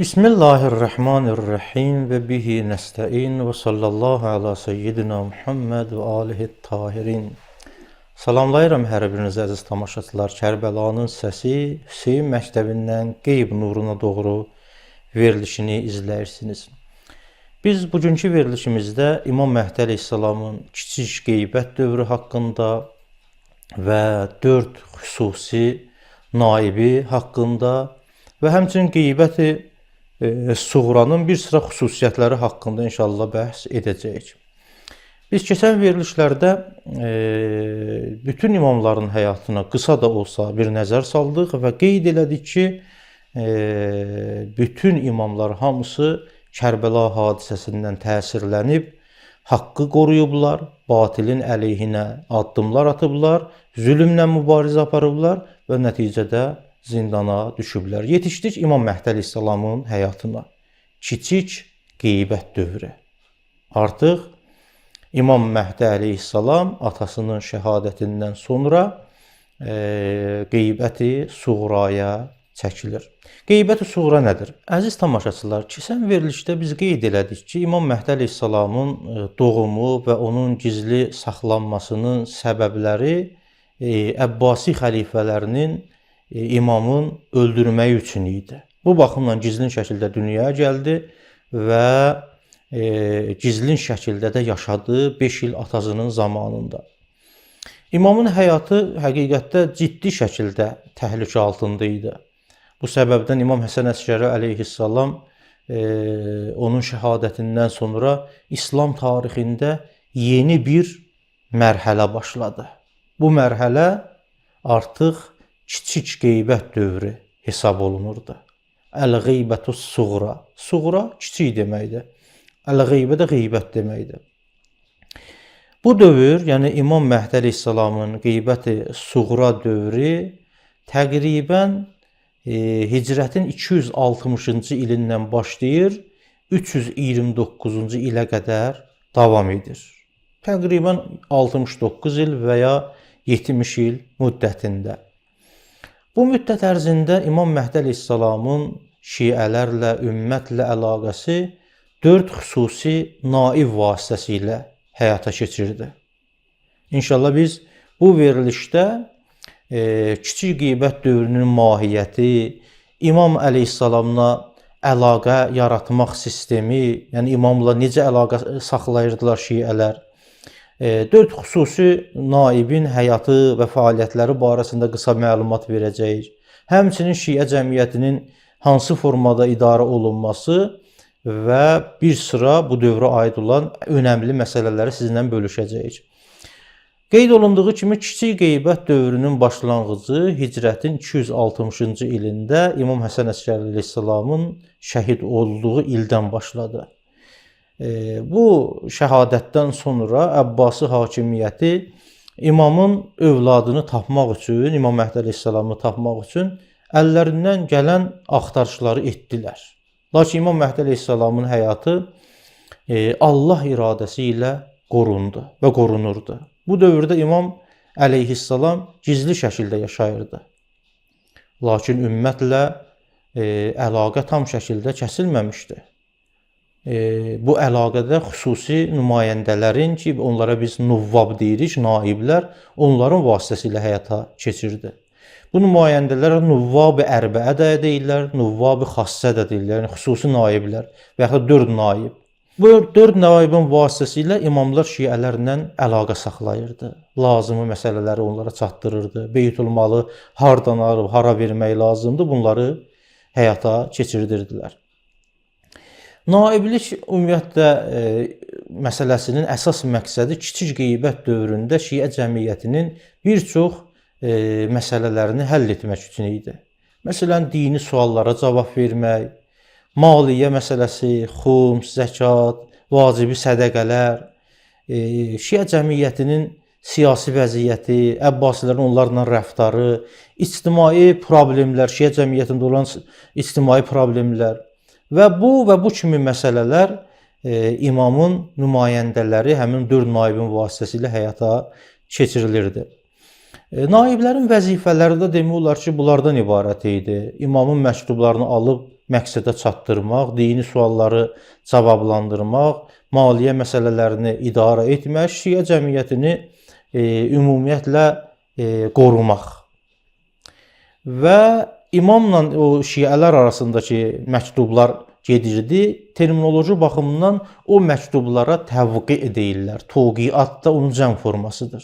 Bismillahirrahmanirrahim və bihi nəstəin və sallallahu ala seyyidina Muhammed və alihi tahirin. Salamlayıram hər birinizi əziz tamaşaçılar. Kərbəlanın səsi Hüseyn məktəbindən qeyb nuruna doğru verilişini izləyirsiniz. Biz bugünkü verilişimizdə İmam Məhdi əleyhissalamın kiçik qeybət dövrü haqqında və 4 xüsusi naibi haqqında və həmçinin qeybəti Suğranın bir sıra xüsusiyyətləri haqqında inşallah bəhs edəcəyik. Biz keçən verilişlərdə bütün imamların həyatına qısa da olsa bir nəzər saldıq və qeyd elədik ki, bütün imamlar hamısı Kərbəla hadisəsindən təsirlənib, haqqı qoruyublar, batilin əleyhinə addımlar atıblar, zülmlə mübarizə aparıblar və nəticədə zindana düşüblər. Yetişdik İmam Məhdi əleyhissalamın həyatına. Kiçik qeybət dövrü. Artıq İmam Məhdi əleyhissalam atasının şəhadətindən sonra qeybəti Suğraya çəkilir. Qeybəti Suğra nədir? Əziz tamaşaçılar, keçən verilişdə biz qeyd elədik ki, İmam Məhdi əleyhissalamın doğumu və onun gizli saxlanmasının səbəbləri Əbbasi xəlifələrinin imamın öldürməyi üçün idi. Bu baxımdan gizlin şəkildə dünyaya gəldi və gizlin şəkildə də yaşadı 5 il atasının zamanında. İmamın həyatı həqiqətdə ciddi şəkildə təhlükə altında idi. Bu səbəbdən İmam Həsən Əskəri əleyhissalam onun şəhadətindən sonra İslam tarixində yeni bir mərhələ başladı. Bu mərhələ artıq kiçik qeybət dövrü hesab olunurdu. Əl-qeybətus suğra. Suğra kiçik deməkdir. Əl-qeybə də qeybət deməkdir. Bu dövr, yəni İmam Məhdi əleyhissalamın qeybəti suğra dövrü təqribən hicrətin 260-cı ilindən başlayır, 329-cu ilə qədər davam edir. Təqribən 69 il və ya 70 il müddətində. Bu müddət ərzində İmam Məhdi əleyhissalamın şiələrlə, ümmətlə əlaqəsi 4 xüsusi naib vasitəsilə həyata keçirdi. İnşallah biz bu verilişdə kiçik qeybət dövrünün mahiyyəti, İmam əleyhissalamla əlaqə yaratmaq sistemi, yəni imamla necə əlaqə saxlayırdılar şiələr, 4 xüsusi naibin həyatı və fəaliyyətləri barəsində qısa məlumat verəcəyik. Həmçinin şiə cəmiyyətinin hansı formada idarə olunması və bir sıra bu dövrə aid olan önəmli məsələləri sizinlə bölüşəcəyik. Qeyd olunduğu kimi kiçik qeybət dövrünün başlanğıcı hicrətin 260-cı ilində İmam Həsən Əskəri əleyhissalamın şəhid olduğu ildən başladı. Bu şəhadətdən sonra Əbbasi hakimiyyəti imamın övladını tapmaq üçün, İmam Məhdi əleyhissalamı tapmaq üçün əllərindən gələn axtarışları etdilər. Lakin İmam Məhdi əleyhissalamın həyatı Allah iradəsi ilə qorundu və qorunurdu. Bu dövrdə İmam əleyhissalam gizli şəkildə yaşayırdı. Lakin ümmətlə əlaqə tam şəkildə kəsilməmişdi. Bu əlaqədə xüsusi nümayəndələrin ki, onlara biz nuvvab deyirik, naiblər, onların vasitəsilə həyata keçirdi. Bu nümayəndələrə nuvvab-ı ərbəə də deyirlər, nuvvab-ı xassə də deyirlər, yəni xüsusi naiblər və yaxud 4 naib. Bu 4 naibin vasitəsilə imamlar şiələrlə əlaqə saxlayırdı. Lazımi məsələləri onlara çatdırırdı. Beytülmalı hardan alıb, hara vermək lazımdır, bunları həyata keçirdirdilər. Naiblik ümumiyyətlə məsələsinin əsas məqsədi kiçik qeybət dövründə şiə cəmiyyətinin bir çox məsələlərini həll etmək üçün idi. Məsələn, dini suallara cavab vermək, maliyyə məsələsi, xums, zəkat, vacibi sədəqələr, şiə cəmiyyətinin siyasi vəziyyəti, Əbbasilərin onlarla rəftarı, ictimai problemlər, şiə cəmiyyətində olan ictimai problemlər və bu kimi məsələlər imamın nümayəndələri həmin 4 naibin vasitəsilə həyata keçirilirdi. Naiblərin vəzifələri də demək olar ki, bunlardan ibarət idi. İmamın məktublarını alıb məqsədə çatdırmaq, dini sualları cavablandırmaq, maliyyə məsələlərini idarə etmək, şiə cəmiyyətini ümumiyyətlə qorumaq. Və imamla o şiələr arasındakı məktublar gedirdi. Terminoloji baxımından o məktublara təvqi deyirlər. Toqiat da onun cəm formasıdır.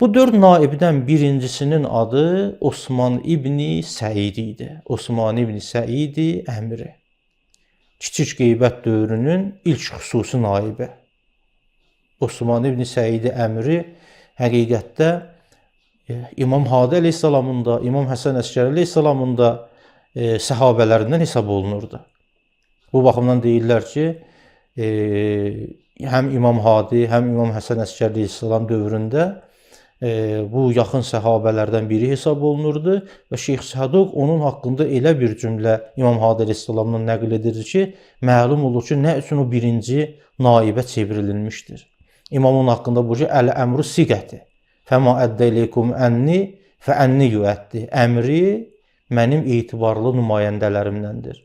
Bu 4 naibdən birincisinin adı Osman İbni Səid idi. Osman İbni Səid Əmiri. Kiçik qeybət dövrünün ilk xüsusi naibi. Osman İbni Səid Əmiri həqiqətdə İmam Hadi əleyhissalamın da, İmam Həsən Əsgəri əleyhissalamın da səhabələrindən hesab olunurdu. Bu baxımdan deyirlər ki, həm İmam Hadi, həm İmam Həsən Əsgəri əleyhissalam dövründə bu yaxın səhabələrdən biri hesab olunurdu və Şeyx Səduq onun haqqında elə bir cümlə İmam Hadi əleyhissalamdan nəql edir ki, məlum olur ki, nə üçün o birinci naibə çevrilmişdir. İmam onun haqqında buyurur ki, əl-əmru siqəti. Fəma əddə ileykum ənni fə ənni yüəddi. Əmri mənim etibarlı nümayəndələrimdəndir.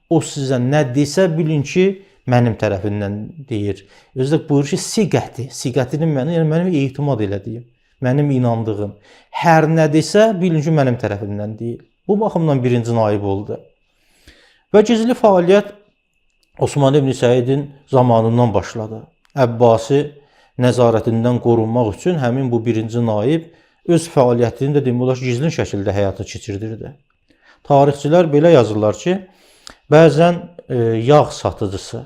O sizə nə desə bilin ki, mənim tərəfindən deyir. Özü də buyurur ki, siqəti. Siqətinin mənim, yəni mənim etimad elədiyim, mənim inandığım. Hər nə desə bilin ki, mənim tərəfimdən deyil. Bu baxımdan birinci naib oldu. Və gizli fəaliyyət Osman İbn Səidin zamanından başladı. Əbbasi nəzarətindən qorunmaq üçün həmin bu birinci naib öz fəaliyyətini də demək olar ki, gizlin şəkildə həyata keçirdirdi. Tarixçilər belə yazırlar ki, bəzən yağ satıcısı,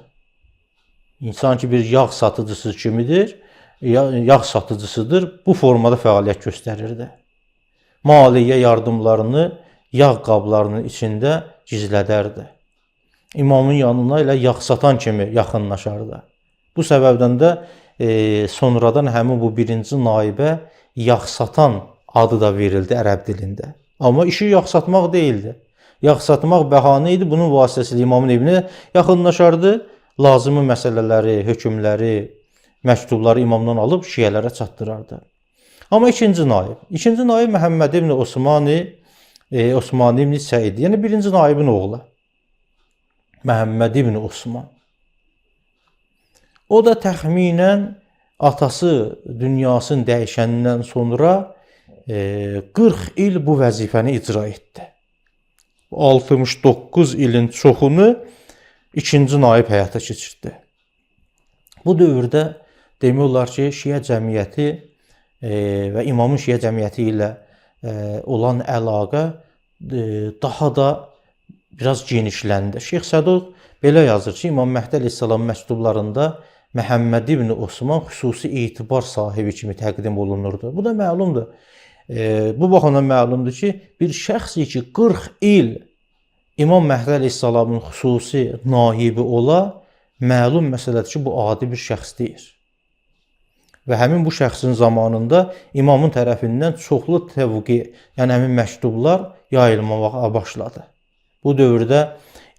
insan ki bir yağ satıcısı kimidir, yağ satıcısıdır, bu formada fəaliyyət göstərirdi. Maliyyə yardımlarını yağ qablarının içində gizlədərdi. İmamın yanına elə yağ satan kimi yaxınlaşardı. Bu səbəbdən də sonradan həmin bu birinci naibə yağ satan adı da verildi ərəb dilində. Amma işi yağ satmaq deyildi. Yağ satmaq bəhanə idi. Bunun vasitəsilə imamın evinə yaxınlaşardı. Lazımi məsələləri, hökmləri, məktubları imamdan alıb şiələrə çatdırardı. Amma ikinci naib. İkinci naib Məhəmməd ibn Osmani, Osman ibn Səid, yəni birinci naibin oğlu. Məhəmməd ibn Osman. O da təxminən atası dünyasını dəyişəndən sonra 40 il bu vəzifəni icra etdi. 69 ilin çoxunu ikinci naib həyata keçirdi. Bu dövrdə demək olar ki, şiə cəmiyyəti və imamın şiə cəmiyyəti ilə olan əlaqə daha da biraz genişləndi. Şeyx Səduq belə yazır ki, İmam Məhdi əleyhissalam məktublarında Məhəmməd ibn Osman xüsusi etibar sahibi kimi təqdim olunurdu. Bu da məlumdur. Bu baxımdan məlumdur ki, bir şəxs ki 40 il İmam Məhdi əleyhissalamın xüsusi naibi ola, məlum məsələdir ki, bu adi bir şəxs deyil. Və həmin bu şəxsin zamanında imamın tərəfindən çoxlu təvqi, yəni həmin məktublar yayılmağa başladı. Bu dövrdə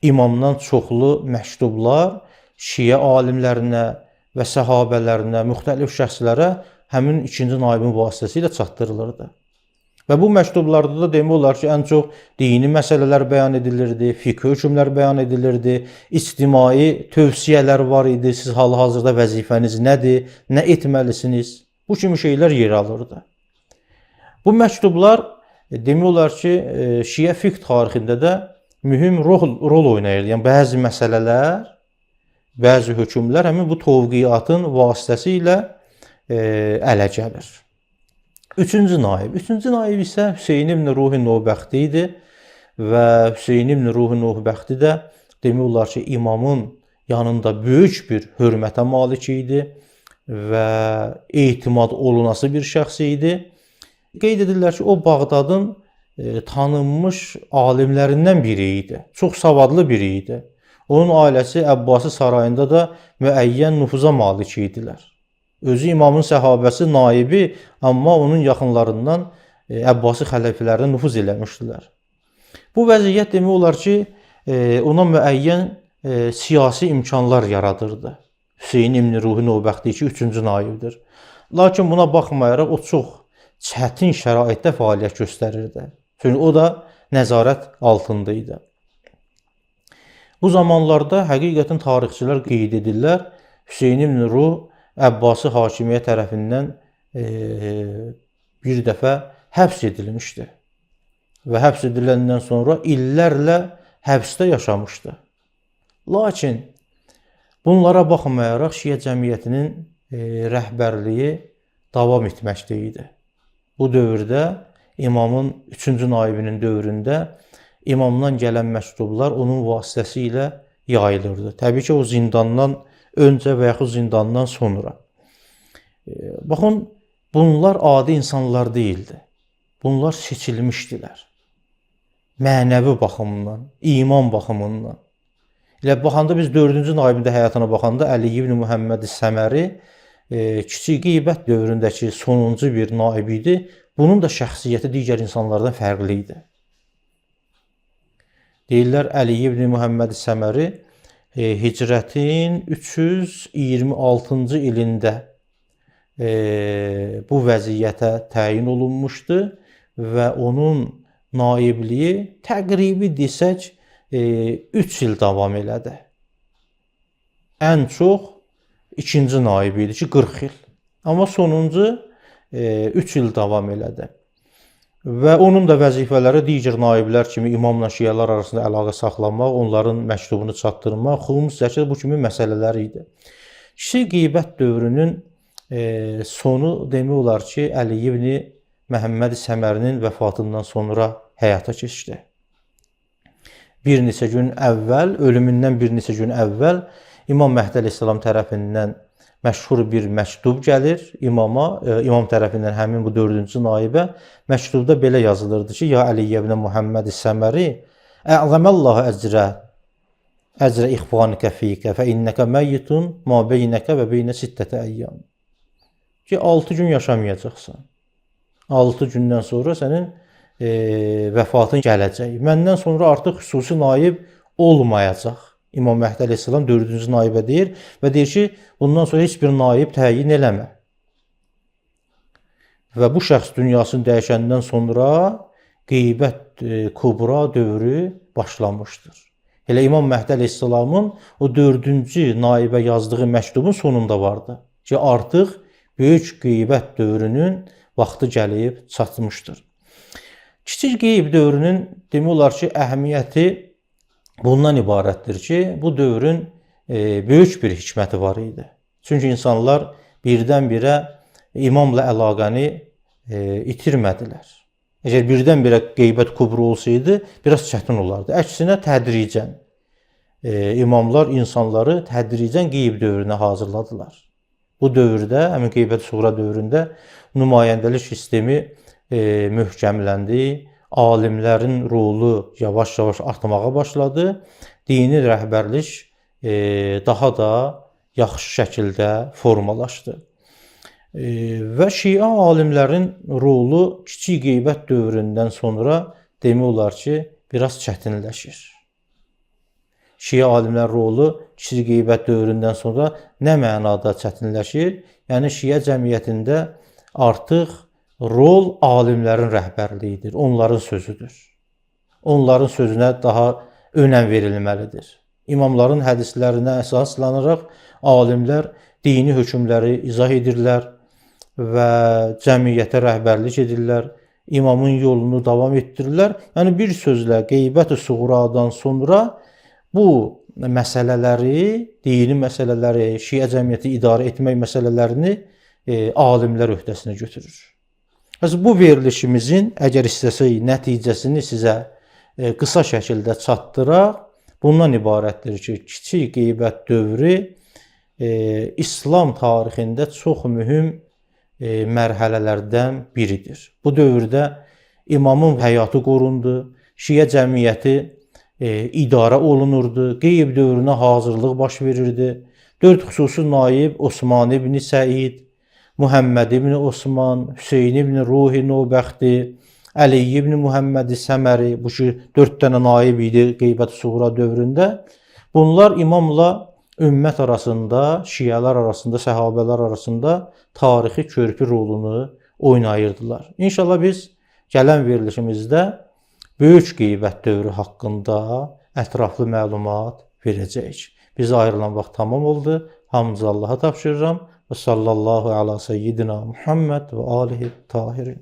imamdan çoxlu məktublar şiə alimlərinə və səhabələrinə, müxtəlif şəxslərə həmin ikinci naibin vasitəsilə çatdırılırdı. Və bu məktublarda da demək olar ki, ən çox dini məsələlər bəyan edilirdi, fiqh hökmlər bəyan edilirdi, ictimai tövsiyələr var idi. Siz hal-hazırda vəzifəniz nədir, nə etməlisiniz? Bu kimi şeylər yer alırdı. Bu məktublar demək olar ki, şiə fiqh tarixində də mühüm rol oynayırdı. Yəni bəzi məsələlər, bəzi hökmlər həmin bu tovqiyatın vasitəsilə ələ gəlir. Üçüncü naib. Üçüncü naib isə Hüseyn ibn Ruhi Novbəxti idi və Hüseyn ibn Ruhi Novbəxti də demək olar ki, imamın yanında böyük bir hörmətə malik idi və etimad olunası bir şəxs idi. Qeyd edirlər ki, o Bağdadın tanınmış alimlərindən biri idi. Çox savadlı biri idi. Onun ailəsi Əbbasi sarayında da müəyyən nüfuza malik idilər. Özü imamın səhabəsi, naibi, amma onun yaxınlarından Əbbasi xəlifələrinə nüfuz eləmişdilər. Bu vəziyyət demək olar ki, ona müəyyən siyasi imkanlar yaradırdı. Hüseyn ibn Ruhi Novbəxti ki, üçüncü naibdir. Lakin buna baxmayaraq o çox çətin şəraitdə fəaliyyət göstərirdi. Çünki o da nəzarət altında idi. Bu zamanlarda həqiqətən tarixçilər qeyd edirlər, Hüseyn ibn Ruh Əbbasi hakimiyyət tərəfindən bir dəfə həbs edilmişdi. Və həbs ediləndən sonra illərlə həbsdə yaşamışdı. Lakin bunlara baxmayaraq Şiə cəmiyyətinin rəhbərliyi davam etməkdə idi. Bu dövrdə imamın 3-cü naibinin dövründə imamdan gələn məktublar onun vasitəsilə yayılırdı. Təbii ki, o zindandan öncə və yaxud zindandan sonra. Baxın, bunlar adi insanlar deyildi. Bunlar seçilmişdilər. Mənəvi baxımdan, iman baxımından. Elə baxanda biz 4-cü naibin də həyatına baxanda Əli ibn Muhammed Səməri kiçik qeybət dövründəki sonuncu bir naib idi. Bunun da şəxsiyyəti digər insanlardan fərqli idi. Deyirlər Əli ibn Muhammed Səməri hicrətin 326-cı ilində bu vəziyyətə təyin olunmuşdu və onun naibliyi təqribi desək 3 il davam elədi. Ən çox ikinci naib idi ki, 40 il. Amma sonuncu 3 il davam elədi. Və onun da vəzifələri digər naiblər kimi imamla şiələr arasında əlaqə saxlamaq, onların məktubunu çatdırmaq, xümus, zəkat bu kimi məsələlər idi. Kiçik qeybət dövrünün sonu demək olar ki, Əli ibn Məhəmməd Səmərinin vəfatından sonra həyata keçdi. Bir neçə gün əvvəl, ölümündən bir neçə gün əvvəl İmam Məhdi əleyhissalam tərəfindən məşhur bir məktub gəlir imama, imam tərəfindən həmin bu 4-cü naibə. Məktubda belə yazılırdı ki, ya Əli ibn Muhammed Səməri, ə'zəməllahu əcrə ixvanikə fikə fə innəkə məyyitun ma beynəkə və beynə sittətə əyyam. Ki, 6 gün yaşamayacaqsan. 6 gündən sonra sənin vəfatın gələcək. Məndən sonra artıq xüsusi naib olmayacaq. İmam Məhdi əleyhissalam 4-cü naibə deyir və deyir ki, bundan sonra heç bir naib təyin eləmə. Və bu şəxs dünyasını dəyişəndən sonra qeybət kubra dövrü başlamışdır. Elə İmam Məhdi əleyhissalamın o 4-cü naibə yazdığı məktubun sonunda vardı ki, artıq böyük qeybət dövrünün vaxtı gəlib çatmışdır. Kiçik qeyb dövrünün demək olar ki, əhəmiyyəti bundan ibarətdir ki, bu dövrün böyük bir hikməti var idi. Çünki insanlar birdən-birə imamla əlaqəni itirmədilər. Əgər birdən-birə qeybət kubru olsaydı, biraz çətin olardı. Əksinə tədricən imamlar insanları tədricən qeyb dövrünə hazırladılar. Bu dövrdə, həmin qeybət suğra dövründə nümayəndəlik sistemi möhkəmləndi. Alimlərin rolu yavaş-yavaş artmağa başladı. Dini rəhbərlik daha da yaxşı şəkildə formalaşdı. Və şia alimlərin rolu kiçik qeybət dövründən sonra demək olar ki, biraz çətinləşir. Şia alimlərin rolu kiçik qeybət dövründən sonra nə mənada çətinləşir? Yəni şia cəmiyyətində artıq rol alimlərin rəhbərliyidir, onların sözüdür. Onların sözünə daha önəm verilməlidir. İmamların hədislərinə əsaslanaraq alimlər dini hökmləri izah edirlər və cəmiyyətə rəhbərlik edirlər, imamın yolunu davam etdirirlər. Yəni bir sözlə qeybət-i suğradan sonra bu məsələləri, dini məsələləri, şiə cəmiyyəti idarə etmək məsələlərini alimlər öhdəsinə götürür. Bəs bu verilişimizin, əgər istəsək, nəticəsini sizə qısa şəkildə çatdıraq, bundan ibarətdir ki, kiçik qeybət dövrü İslam tarixində çox mühüm mərhələlərdən biridir. Bu dövrdə imamın həyatı qorundu, şiə cəmiyyəti idarə olunurdu, qeyb dövrünə hazırlıq baş verirdi. 4 xüsusi naib Osman ibn Səid, Muhammed ibn Osman, Hüseyn ibn Ruhi Növbəxti, Əli ibn Muhammed Səməri, bu ki 4 dənə naib idi qeybət suğra dövründə. Bunlar imamla ümmət arasında, şiələr arasında, səhabələr arasında tarixi körpü rolunu oynayırdılar. İnşallah biz gələn verilişimizdə böyük qeybət dövrü haqqında ətraflı məlumat verəcəyik. Bizə ayrılan vaxt tamam oldu. Hamınızı Allaha tapşırıram. Və sallallahu ala seyyidina Muhammed və alihi tahirin.